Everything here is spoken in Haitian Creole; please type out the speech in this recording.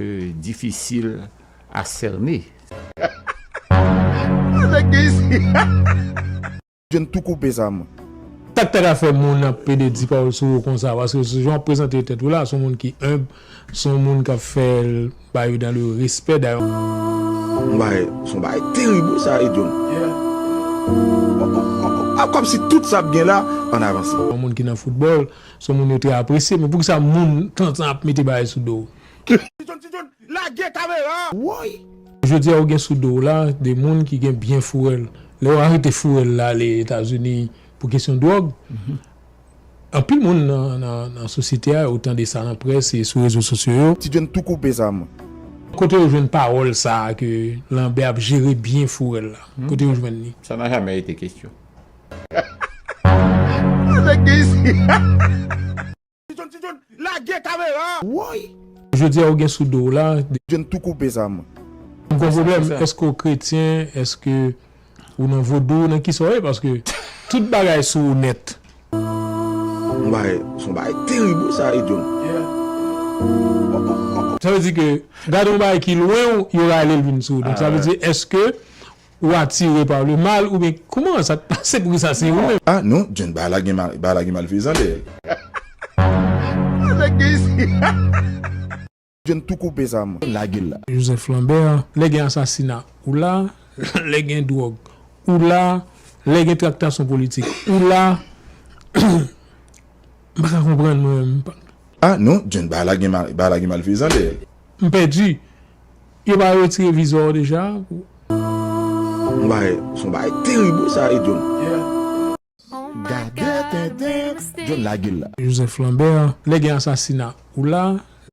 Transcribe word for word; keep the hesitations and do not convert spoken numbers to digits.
euh, difficile à cerner. Jwenn tou koupe sa mwen. Sa k ta ka fè moun ap pede di pawòl sou ou konsa? Paske se jan w ap prezante tèt ou la, se yon moun ki enb, se yon moun k ap fè bagay yo dans le respect. Dayè, yon bagay, se yon bagay terib wi sa, Edon. A kòmsi tout sa ap gen la, ann avanse. Yon moun ki nan foutbòl, se yon moun yo te apresye, men poukisa moun tanzan ap mete bagay sou do w? Lage kamera! Jodi a ou gen sou do w la de moun ki gen byen fourèl. Lè yo arete fourèl la ale Etazini pou kesyon dwòg, anpil moun nan, nan, nan sosyete a, ou tande sa nan près e sou rezo sosyo yo. Ti John tou koupe sa mwen. Kote yo jwenn pawòl sa a ke Lanbè ap jere byen fourèl la? Kote yo jwenn li? Ça n'a jamais été question. Nèg gen isi. Ti John, Ti John, lage kamera! Woy! Jodi a ou gen sou do w la. John tou koupe sa mwen. M gon pwoblèm, èske w kretyen, èske ou nan vodou, nan kisa w ye? Paske tout bagay sou ou nèt. Yon bagay, se yon bagay terib wi sa, Edon. Sa vle di ke gade yon bagay ki lwen w, yo rale l vin sou ou. Donk sa vle di èske ou atire pa le mal oubyen kòman sa t pase pou ki sa se ou menm? Ah non, John, bagay la gen mal, bagay la gen malfezan dèyè l. John tou koupe sa mwen. Lage l la. Joseph Lambert, lè gen asasina, ou la, lè gen dwòg, ou la, lè gen traktasyon politik, ou la. M pa ka konprann mwen menm. Ah non, John, bagay la gen mal, bagay la gen malfezan dèyè l. M pèdi. Yo pa retire viza w deja? Yon bagay, se yon bagay terib wi sa, Edon. Gade tenten, John lage l la. Joseph Lambert, lè gen asasina, ou la,